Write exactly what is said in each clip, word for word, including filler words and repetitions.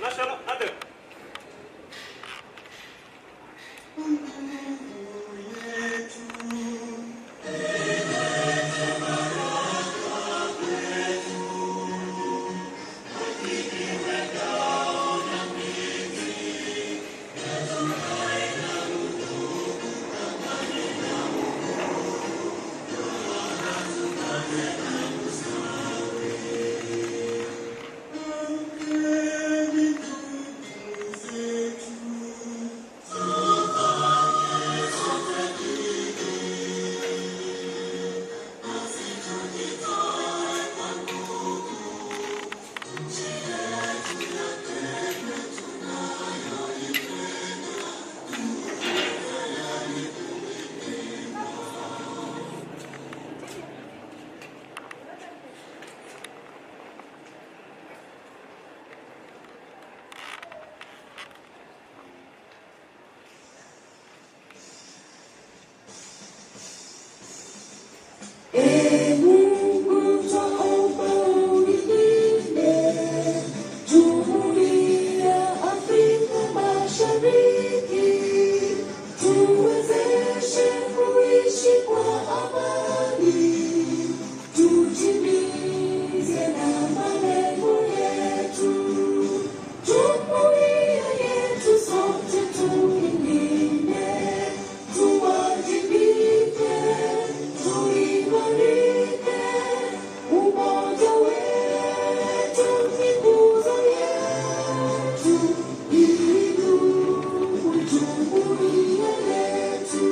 National anthem. Ee Mungu, twaomba ulilinde Jumuiya ya Afrika Mashariki, tuwezeshe kuishi kwa amani, tutimize na malengo yetu. Jumuiya yetu sote tulinde, tuwajibike, tuimarike. Umoja wetu ni nguzo yetu, ili tudumu jumuiya yetu.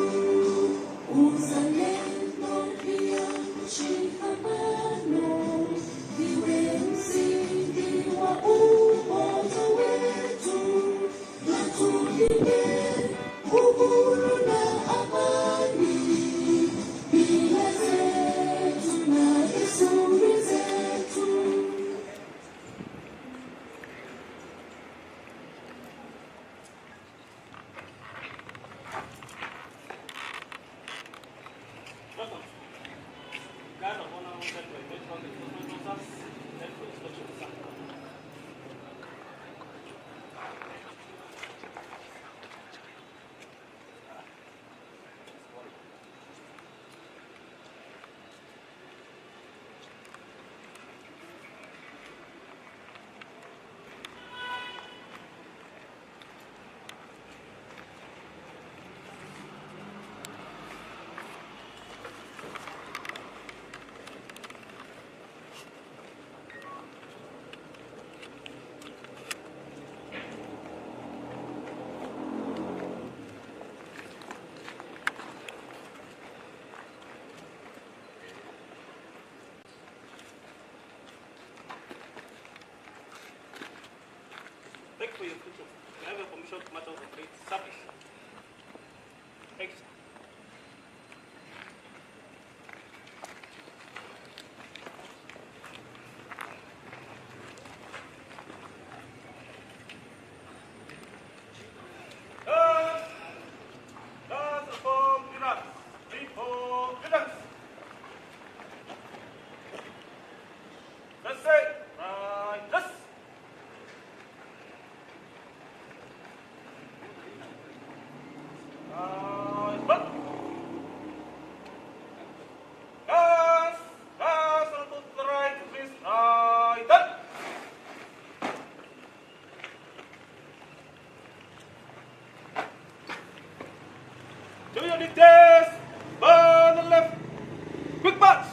Uzalendo pia mshikamano viwe msingi wa umoja wetu, na tulinde uhuru na amani, mila zetu na desturi zetu. Thank you for your attention. Can I have your permission to march out and lead service? Thank you, sir. Dance! Dance for freedom! People freedom! Let's say, right, yes! Right, back. Gas, gas, on to the right, please, right, up. To your details, burn the left. Quick march.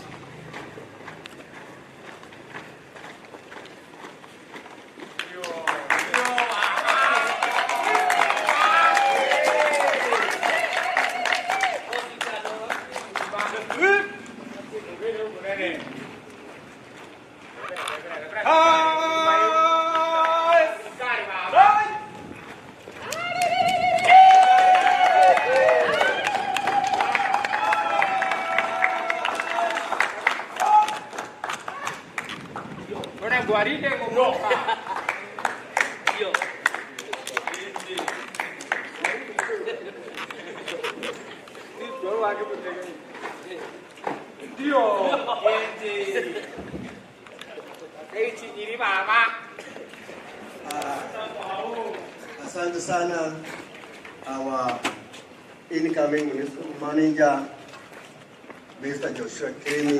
Ndio. Ndio. Eti nyiri baba. Asante sana, our incoming municipal manager, Mister Joshua Kirimi.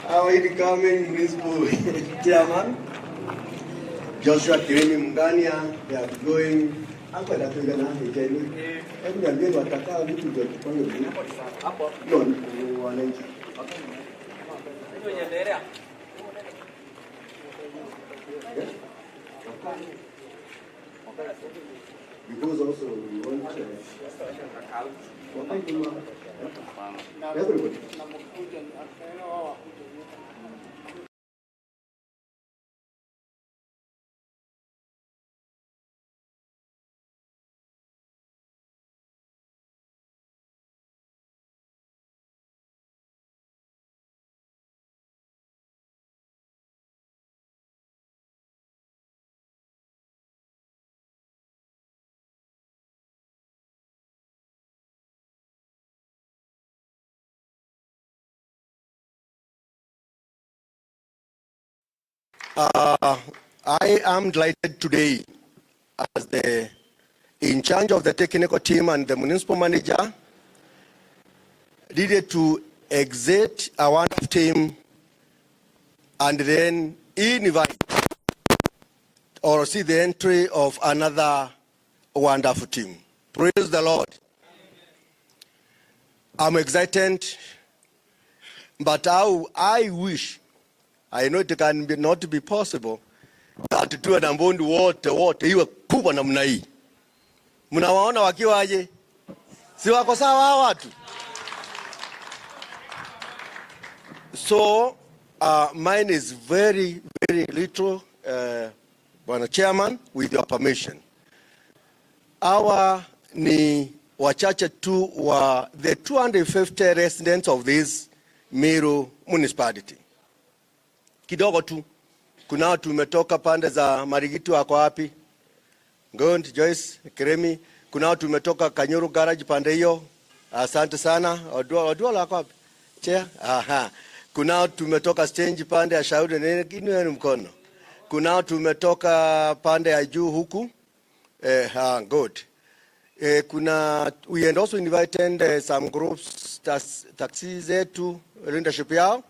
Our incoming municipal chairman, Joshua Kirimi Mungania, the outgoing. Akwenda twigana ikeni. Hebu niambie, watakaa vitu vya kufanya nini? No, ni wananchi. Because also we want, uh, everybody. Uh, I am delighted today as the in charge of the technical team and the municipal manager, really to exit a wonderful team and then invite or see the entry of another wonderful team. Praise the Lord. I'm excited, but how I wish, I know it can be, not be possible, that tuwe na bondi wote, wote iwe kubwa namna hii. Mnawaona wakiwa aje? Si wako sawa hawa watu? So, uh, mine is very, very little, uh, Bwana Chairman, with your permission. Hawa ni wachache tu wa the two hundred fifty residents of this Meru municipality. Kidogo tu. Kunao tumetoka pande za Marigiti, wako wapi? Good, Joyce, Kiremi. Kunao tumetoka Kanyuru garage pande hiyo. Asante sana. Odua-, Oduola wako wapi? Chair? Aha. Kunao tumetoka stage pande ya Shauri, nini, inueni mkono. Kunao tumetoka pande ya juu huku. Eh, ah, good. Eh, kuna, we had also invited, eh, some groups, tas-, taxi zetu, leadership yao.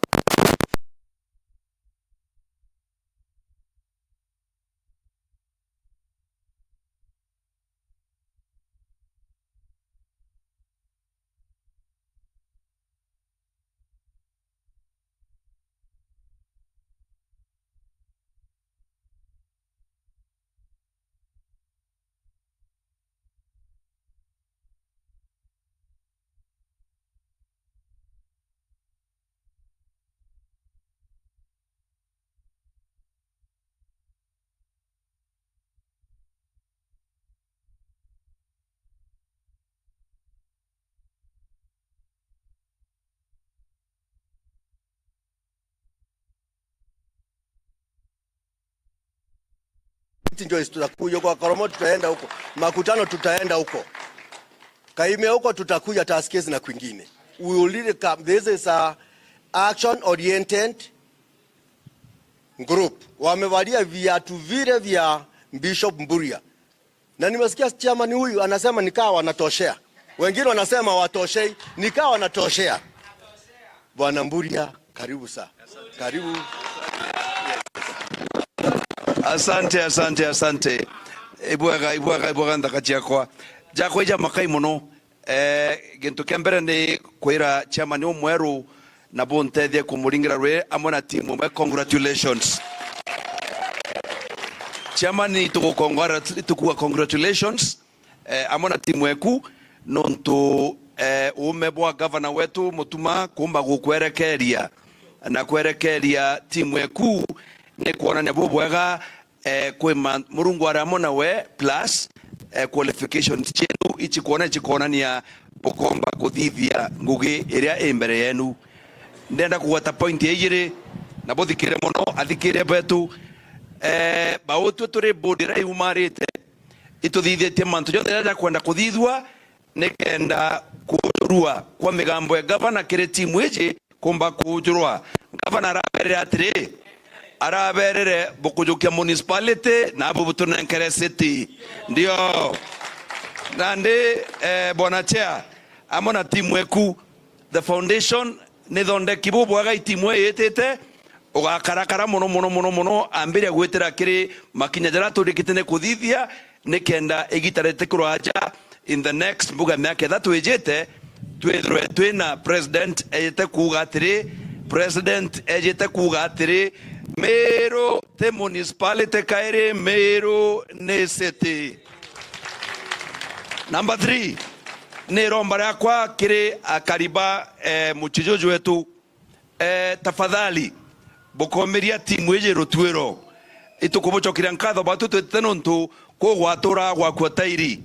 Joyce, tutakuja huko, Koromo tutaenda huko, makutano tutaenda huko, Kaime huko tutakuja, Tuskys na kwingine. We will really come. This is a action oriented group. Wamevalia viatu vile vya Bishop Mburia. Na nimesikia chairman huyu anasema nikaa wanatoshea. Wengine wanasema watoshei, nikaa wanatoshea. Bwana Mburia, karibu sa. Karibu. Asante, asante, asante. Ibwega, ibwega, ibwega nthaka ciakwa. Jakwa ija makai muno. Eh, gintu kia mbere ni kwira chairman umweru na buntethie kumuringira rwi amwe na timu imwe. Congratulations. Chairman, tugukongra-, tukuga congratulations, eh, amwe na timu eku, nontu, eh, uume bwa gavana wetu Mutuma kuumba gukwerekeria na kwerekeria timu eku ni kwonania bubwega, eh, kwi ma-, Murungu ari amwe nawe, plus, eh, qualifications cienu ichikwona, ichikwonania bukomba kuthithia ngugi iria i mbere yenu. Ndenda kugweta point ya ijiri, na buthikire muno, athikiria betu. Eh, bautwe turi board iria yumarite, ituthithitie mantu jonthe jaria jakwenda kuthithua, nikenda kujurua kwa migambo ya gavana kiri timu iji kumba kujurwa. Gavana araberire atiri, araberire bukujukia municipality na abu butunenkere city. Ndio. Nandi, eh, Bwana Chair, amwe na timu eku, the foundation ni thondeki bubwega, itimu iyitite, ugakarakara mono, mono, mono, mono, ambiria gwitira kiri makinya jaria turikite ni kuthithia, nikenda igita ritikurwa aja, in the next mbuga miaka ithatu ijite, twithirwe twina president ejite kuuga atiri, president ejite kuuga atiri, Meru ti municipality kairi, Meru ni city. Number three, ni iromba riakwa kiri akari ba, eh, mucii juju wetu. Eh, tafadhali, bukomiria timu iji rutuiro. Itukubucokeria nkatho batu twitite nontu kugwatura gwakua tairi.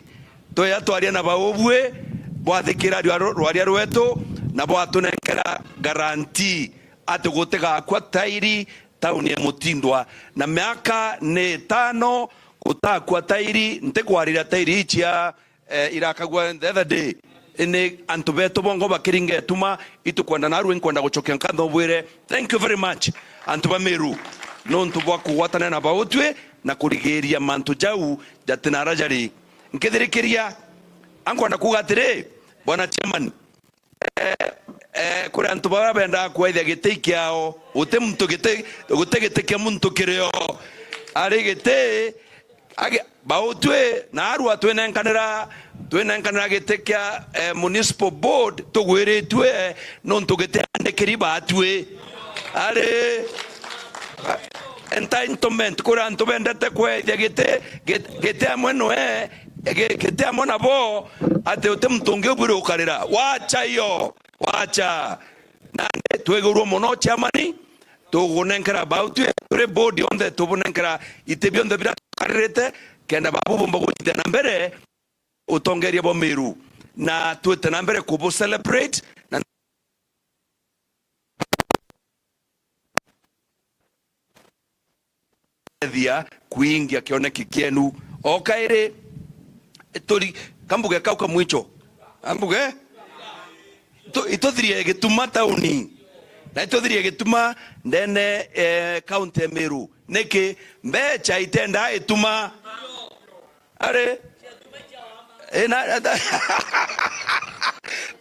Tweya twaria na baubui, bwathikira rwa-, rwaria rwetu, na bwatunenkera guarantee ati gutigakua tairi tauni ya Mutindwa. Na miaka ni itano gutakua tairi, ntikwariria tairi icia, eh, irakagua the other day. Ni antu betu bongo bakiringa ituma, itukwenda narua inkwenda gucokia nkatho bwire, thank you very much, antu ba Meru, nontu bwa kugwatana na bautwi na kurigiria mantu jau jatinara jari. Nkithirikiria, ankwenda kuuga atiri, Bwana Chairman, eh, eh, kuri antu baria bendaa kwethia giti kiao, guti muntu giti, guti giti kia muntu kirio. Ari giti, agi-, bautwi, narua twinenkanira, twinenkanira giti kia, eh, municipal board, tugwiritue, nontu giti andikiri batwi. Ari, entitlement, kuri antu bendete kwethia giti, giti, giti amwe nwe, gi-, giti amwe nabo, ati uti muntu ungi ubwire ukarira. Wacha iyo, wacha. Nandi twigurwe mono, chairman, tugunenkera bautwi, turi board yonthe, tubunenkera iti bionthe biria tukaririte, kenda babu bumba gucithia na mbere utongeria bwa Meru. Na twite na mbere kubu celebrate, na thia kuingia kioneki kienu. O kairi, turi, kambuge kau ka mwicho. Ambuge? Tu-, ituthirie Gituma tauni. Na ituthirie Gituma ndene, eh, kaunti ya Meru. Niki? Mbecha itenda ituma. Ari? Ina,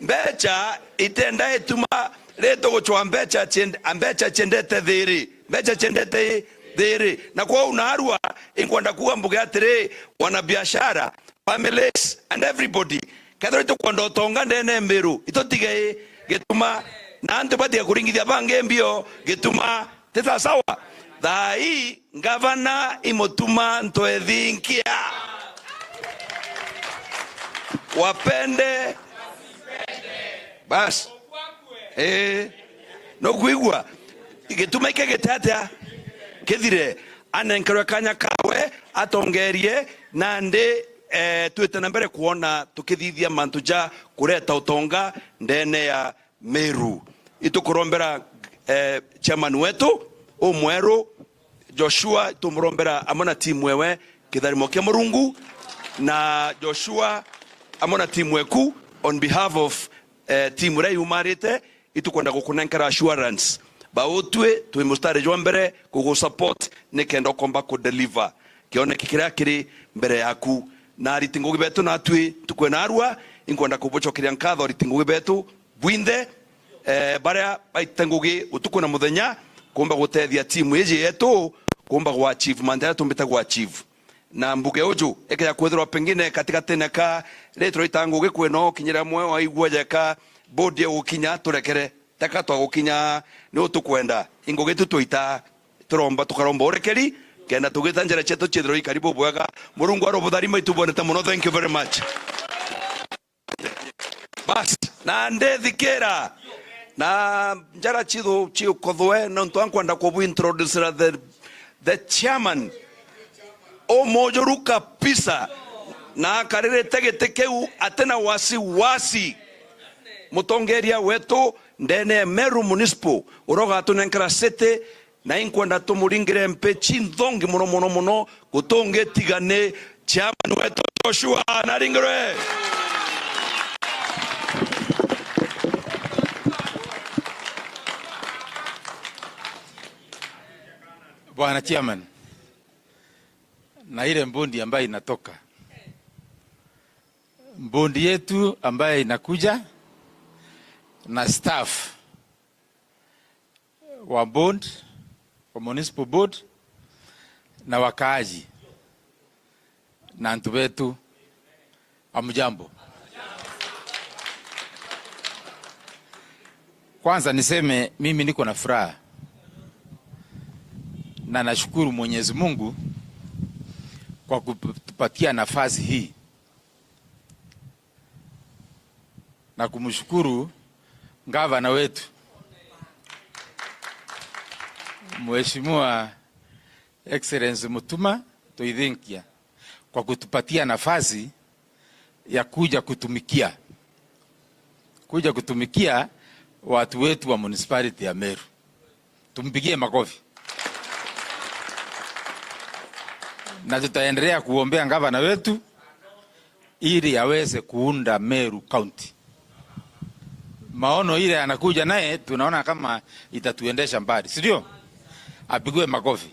mbecha itenda ituma, ri tugucwa mbecha ciend-, mbecha ciendete thiri. Mbecha ciendete thiri. Na kwou narua, inkwenda kuuga mbuge atiri, wanabiashara, families and everybody, kethirwa itukwenda utonga ndene ya Meru, itutige Gituma, na antu batiga kuringithia bangi mbio Gituma. Ti sawa sawa? Thaa ii, ngavana imutuma ntwethinkia. Wapende. Bas. Eh. Nukwigua? Gituma ike gite atia? Kithire. Anenkerwe kanya kawe, atongerie, nandi, eh, twite na mbere kwona tukithithia mantu ja kureta utonga ndene ya Meru. Itukurombera, eh, chairman wetu umweru, Joshua, tumurombera amwe na timu ewe, kitharimo kia Murungu, na Joshua amwe na timu eku, on behalf of, eh, timu iria yumarite, itukwenda gukunenkera assurance. Bautwi twi mustari jwa mbere kugusupport nikenda ukomba kudeliver kioneki kiria kiri mbere yaku. Na ariti ngugi betu natwi tukwena arua, inkwenda kubucokeria nkatho ariti ngugi betu bwinthe, eh, baria baite ngugi utuku na muthenya kumba gutethia timu iji yetu kumba gwa achieve mantu jaria tumbite gwa achieve. Na mbuge uju, ekeja kwithirwa pengine katigatine ka ri turaita ngugi kwina ukinyira mwe waigua jeka bodi egukinya turekere. Teka twagukinya ni utukwenda. Ingugi tu twaita turomba, tukaromba urekeri, kenda tugita njira cietu ciithirwe ikari bubwega. Murungu arobutharima itubonete muno. Thank you very much. Bas, na ndethikira. Na njara cithu ciukothwe, nontu ankwenda kubu introduce the, the chairman. Umujuru kabisa. Na akaririte giti kiu atina wasiwasi. Mutongeria wetu ndene ya Meru Municipal, uria ugatunenkera city, na inkwenda tumuringire mpichi nthongi muno, muno, muno, gutungitigane chairman wetu Joshua naringirwe. Bwana chairman, na ile bondi ambayo inatoka, bondi yetu ambayo inakuja, na staff wa board, wa municipal board, na wakaaji, na antu betu, amujambo. Kwanza niseme mimi niko na furaha na nashukuru Mwenyezi Mungu kwa kutupatia nafasi hii na kumshukuru gavana wetu, Mheshimiwa Excellency Mutuma Toithinkia, kwa kutupatia nafasi ya kuja kutumikia, kuja kutumikia watu wetu wa municipality ya Meru. Tumpigie makofi. Na tutaendelea kuombea gavana wetu ili aweze kuunda Meru County. Maono ile anakuja naye, tunaona kama itatuendesha mbali, si ndio? Apigwe makofi.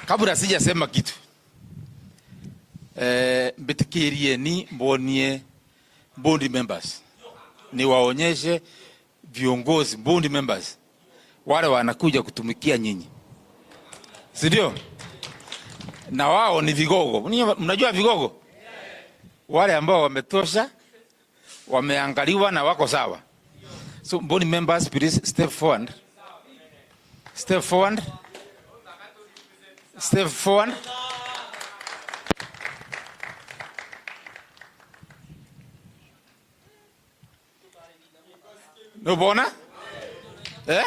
Kabla sijasema kitu, eh, mbitikirieni mbonie board members, niwaonyeshe viongozi, board members, wale wanakuja kutumikia nyinyi, si ndio? Na wao ni vigogo. Ninyi mnajua vigogo? Wale ambao wametosha, wameangaliwa na wako sawa. So, board members, please step forward. Step forward. Step forward. Nubona? Eh?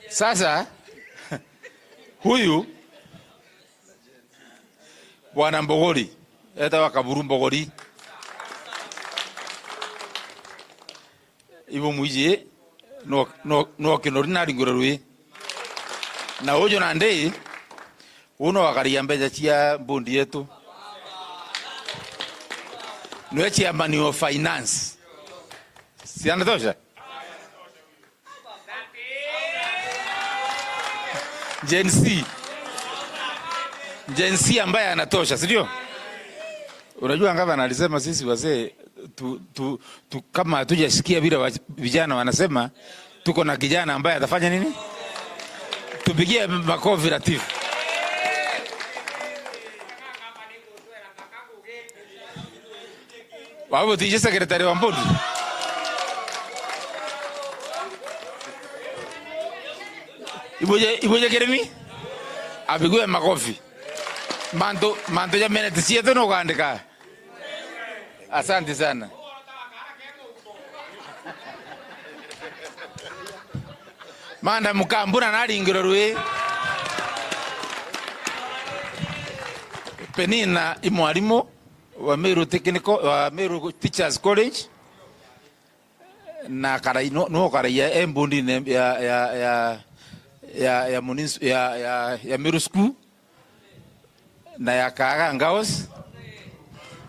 Sasa, huyu Bwana Mbogori, etawa Kaburu Mbogori. Ibo mwiji, no, no, no kinori na ringura rwi. Na uju nandi, uno wakaria mbeca cia board yetu. Nwe chairman of finance. Si anatosha? Gen Z. Gen Z ambaye anatosha, si ndio? Unajua, gavana alisema sisi wazee tu, tu, tu, kama hatujasikia vile wa-, vijana wanasema, tuko na kijana ambaye atafanya nini? Tupigie makofi Latifu. Wabo tije secretary wa board. Ibuje, ibuje kirimi? Apigwe makofi. Mantu, mantu ja minute cietu nugandika. Asante sana. Madam Kambura naringirwe rwi. Penina i mwarimu wa Meru Technical, wa Meru Teachers College. Na karai, no, no karaia e mbundine ya, ya, ya, ya, ya, munis-, ya, ya, ya Meru School. Na ya Kaaga Ngaos,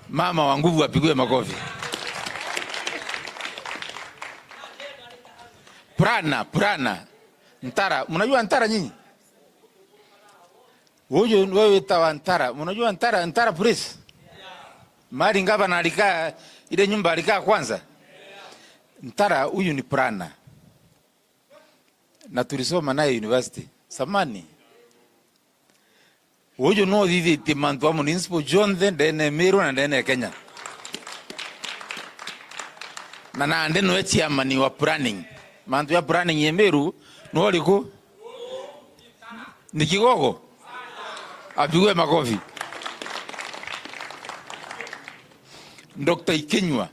mama wa nguvu apigwe makofi. Prana, Prana. Ntara, mnajua Ntara nyinyi? Huyu wewe witawa Ntara, mnajua Ntara, Ntara Police? Mali gavana alikaa, ile nyumba alikaa kwanza. Ntara huyu ni Prana. Na tulisoma naye university. Samani. Uju no uthithitie mantu a municipal jonthe ndene ya Meru na ndene ya Kenya. Na nandi nwe chairman wa planning. Mantu ya planning ya Meru no riku? Ni kigogo? Apigwe makofi. Doctor Ikinyua.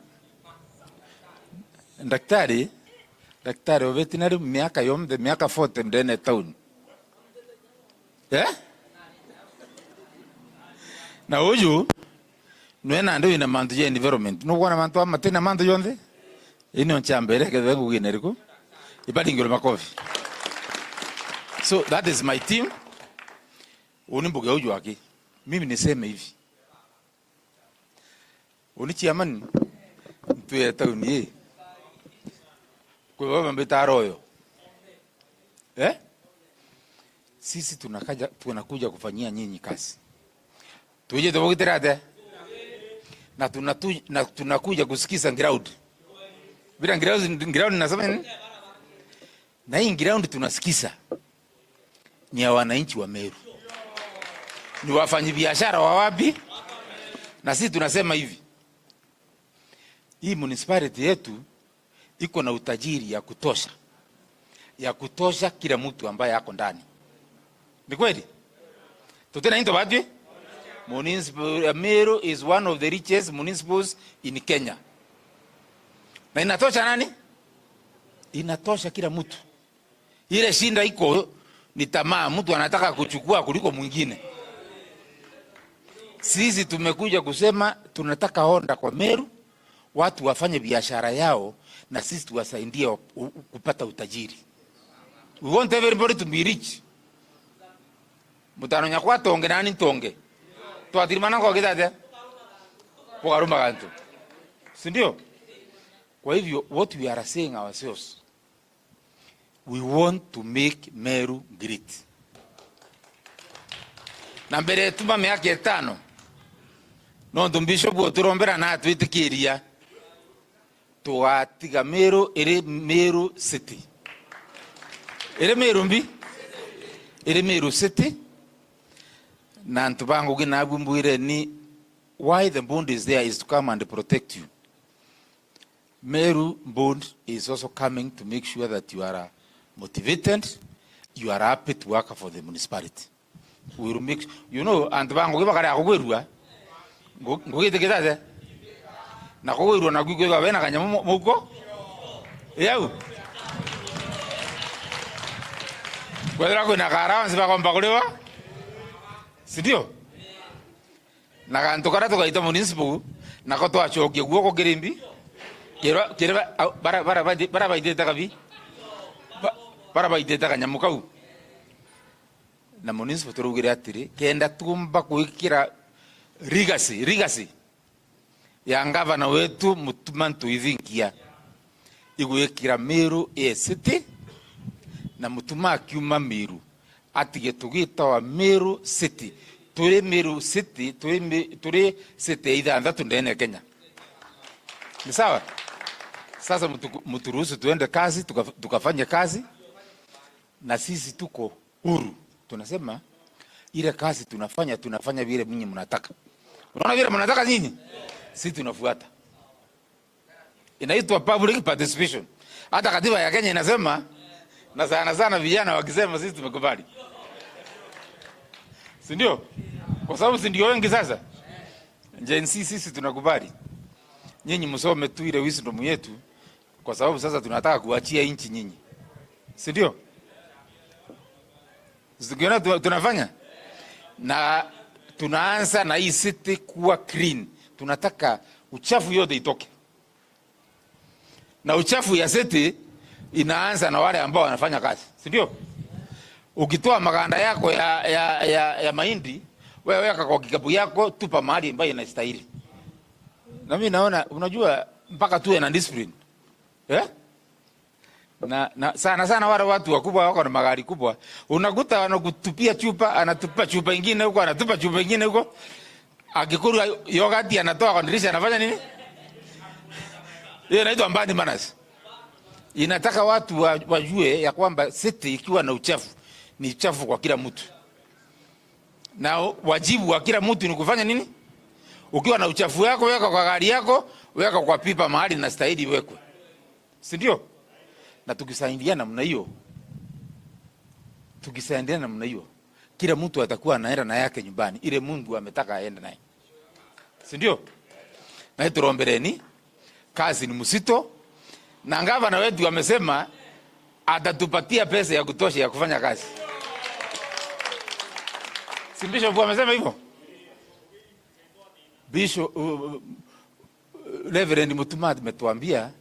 Daktari, daktari wa veterinary miaka yonthe, miaka forty ndene town. Eh? Na uju, nwe nandi wina mantu ja environment. Nukwona mantu ama matina mantu jonthe? Ino nchambere kethe ngugine riku? Ibaringirwe makofi. So, that is my team. Uni mbuge uju aki. Mimi niseme hivi. Uni chairman, ntwire tauni ii. Kwi baba mbita Royo. Eh? Sisi tunakaja, tunakuja kufanyia nyinyi kazi. Tujite bugitira atia? Na tunatu-, na tunakuja kusikiza ground. Bila ground, ground nasema nini? Na hii ground tunasikiza ni ya wananchi wa Meru. Ni wafanyabiashara wa wapi? Na sisi tunasema hivi, hii municipality yetu iko na utajiri ya kutosha, ya kutosha kila mtu ambaye ako ndani. Ni kweli? Tutina into batwi? Municipal, Meru is one of the richest municipals in Kenya. Na inatosha nani? Inatosha kila mtu. Ile shinda iko ni tamaa, mtu anataka kuchukua kuliko mwingine. Sisi tumekuja kusema tunataka order kwa Meru, watu wafanye biashara yao na sisi tuwasaidie wa-, u-, kupata utajiri. We want everybody to be rich. Mutano nyakwa atonge nani ntonge. Twatirimana ngogitha atia? Bugaruma gantu. Si ndio? Kwa hivyo, what we are saying ourselves, we want to make Meru great. Na mbere tuma miaka itano, nontu Bishop uturombera na atwitikiria, tugatiga Meru iri Meru City. Iri Meru mbi? Iri Meru City. Na antu ba ngugi nabu mbwireni, why the board is there is to come and protect you. Meru board is also coming to make sure that you are, uh, motivated, you are happy to work for the municipality. We will make, you know, antu ba ngugi bakarea kugwirua, ngu-, ngugi itikite atia? Na kugwirua naku ikwithwa bena kanyamu mu-, muko? Yau. Kwethira kwina ka allowance bakomba kuriwa? Si ndio? Na gantu karia tugaita municipal, nako twacokia guoko kiri mbi, kiri, kiri ba-, au, bara, bara, bara, bara baitite kabi, ba-, bara baitite kanyamu kau. Na municipal turaugire atiri, kenda tuumba gwikira legacy, legacy ya ngavana wetu Mutuma Ntuithinkia, igwikira Meru a city, na Mutuma akiuma Meru, atige tugitawa Meru City. Turi Meru City, turi Mi-, turi city ya ithanthatu ndene ya Kenya. Ni sawa? Sasa mtu-, mturuhusu tuende kazi, tuka-, tukafanye kazi, na sisi tuko huru. Tunasema, ile kazi tunafanya, tunafanya vile nyinyi mnataka. Unaona vile mnataka nyinyi? Sisi tunafuata. Inaitwa public participation. Hata katiba ya Kenya inasema, na sana sana vijana wakisema, sisi tumekubali. Si ndio? Kwa sababu si ndio wengi sasa? Gen Z, sisi tunakubali. Nyinyi msome tu ile wisdom yetu, kwa sababu sasa tunataka kuachia nchi nyinyi. Si ndio? Tukiona tu-, tunafanya? Na tunaanza na hii city kuwa clean. Tunataka uchafu yote itoke. Na uchafu ya city inaanza na wale ambao wanafanya kazi, si ndio? Ukitoa maganda yako ya, ya, ya, ya mahindi, wewe weka kwa kikapu yako, tupa mahali ambayo inastahili. Na mimi naona, unajua, mpaka tuwe na discipline. Eh? Na, na sana sana wale watu wakubwa wako na magari kubwa, unakuta anakutupia chupa, anatupa chupa ingine huko, anatupa chupa ingine huko. Akikunywa yogurt anatoa kwa dirisha, anafanya nini? Hiyo inaitwa bad manners. Inataka watu wa-, wajue ya kwamba city ikiwa na uchafu, ni uchafu kwa kila mtu. Na wajibu wa kila mtu ni kufanya nini? Ukiwa na uchafu yako, weka kwa gari yako, weka kwa pipa mahali inastahili iwekwe. Si ndio? Na tukisaidia namna hiyo, tukisaidia namna hiyo, kila mtu atakuwa anaenda na yake nyumbani, ile Mungu ametaka aende naye. Si ndio? Na turombereni, kazi ni mzito, na gavana wetu amesema atatupatia pesa ya kutosha ya kufanya kazi. Si Bishop amesema hivyo? Bishop, uh, uh, Reverend Mutuma ametuambia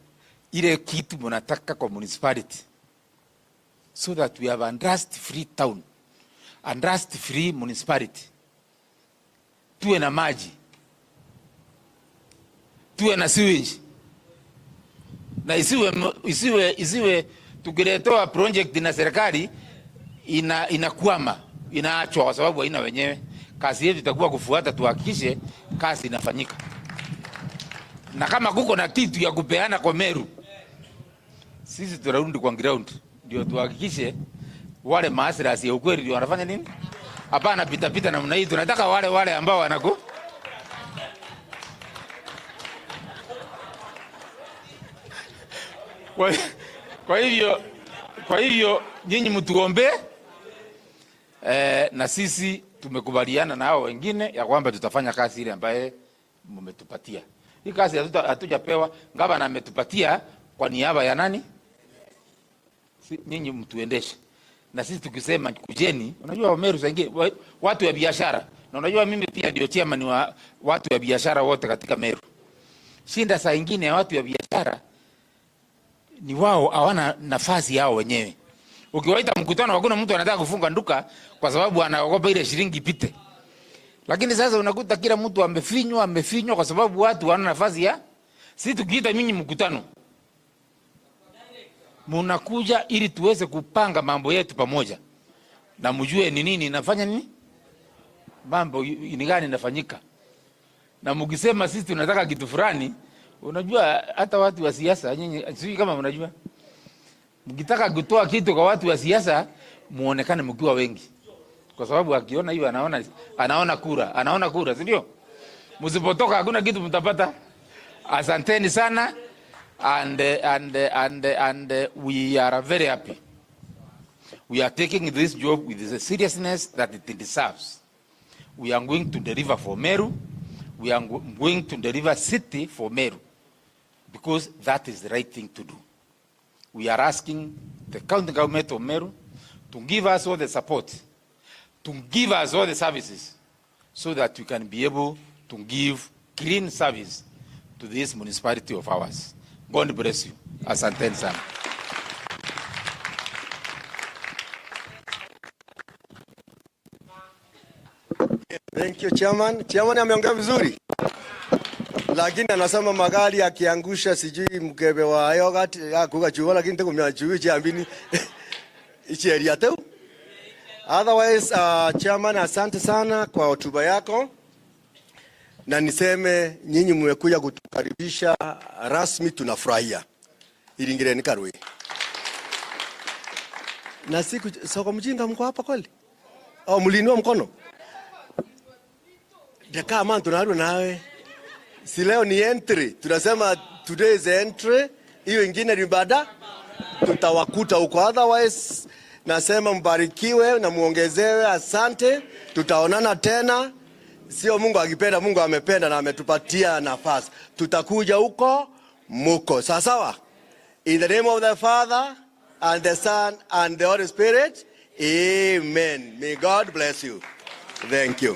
ile kitu mnataka kwa municipality, so that we have a dust free town, a dust free municipality. Tuwe na maji, tuwe na sewage, na isiwe, isiwe, isiwe tukiletewa project na serikali, ina-, inakwama, inaachwa kwa sababu haina wenyewe. Kazi yetu itakuwa kufuata, tuhakikishe kazi inafanyika. Na kama kuko na kitu ya kupeana kwa Meru, sisi tunarudi kwa ground, ndio tuhakikishe wale mahustlers ya ukweli ndio wanafanya nini? Hapana pita pita namna hii, tunataka wale, wale ambao wanaku-, kwa, kwa hivyo, kwa hivyo nyinyi mtuombee, eh, na sisi tumekubaliana na hao wengine ya kwamba tutafanya kazi ile ambaye mmetupatia. Hii kazi hatuta-, hatujapewa, gavana ametupatia kwa niaba ya nani? Si, nyinyi mtuendeshe. Na sisi tukisema kujeni, unajua Wameru saa ingine, wa-, watu ya biashara. Na unajua mimi pia ndio chairman wa watu ya biashara wote katika Meru. Shinda saa ingine ya watu ya biashara ni wao hawana nafasi yao wenyewe. Ukiwaita mkutano, hakuna mtu anataka kufunga duka kwa sababu anaogopa ile shilingi ipite. Lakini sasa unakuta kila mtu amefinywa, amefinywa kwa sababu watu hawana nafasi ya. Si tukiita nyinyi mkutano, munakuja ili tuweze kupanga mambo yetu pamoja na mjue ni nini inafanya nini, mambo ni gani inafanyika. Na mkisema sisi tunataka kitu fulani, unajua hata watu wa siasa nyinyi, sijui kama mnajua, mkitaka kutoa kitu kwa watu wa siasa, muonekane mkiwa wengi, kwa sababu akiona hiyo anaona, anaona kura, anaona kura, si ndio? Msipotoka hakuna kitu mtapata. Asanteni sana, and, and, and, and we are very happy. We are taking this job with the seriousness that it deserves. We are going to deliver for Meru. We are go-, going to deliver city for Meru, because that is the right thing to do. We are asking the county government of Meru to give us all the support, to give us all the services, so that we can be able to give clean service to this municipality of ours. God bless you. Asanteni sana. Thank you, chairman. Chairman ameongea vizuri. Lakini anasema magari akiangusha sijui mkebe wa yogurt, ya kuga chuo, lakini tekumia chuo cha mbini. Ichi area teu. Otherwise, uh, chairman, asante sana kwa hotuba yako. Na niseme nyinyi mmekuja kutukaribisha rasmi, tunafurahia. Iringireni karui. Na siku soko mjinga mko hapa kweli? Au mliinua mkono? Deka man tunarua nawe. Si leo ni entry. Tunasema today is entry. Hiyo ingine ni baada. Tutawakuta huko. Otherwise, nasema mbarikiwe na muongezewe. Asante. Tutaonana tena. Sio Mungu akipenda, Mungu amependa na ametupatia nafasi. Tutakuja huko, muko. Sawa sawa? In the name of the Father, and the Son, and the Holy Spirit. Amen. May God bless you. Thank you.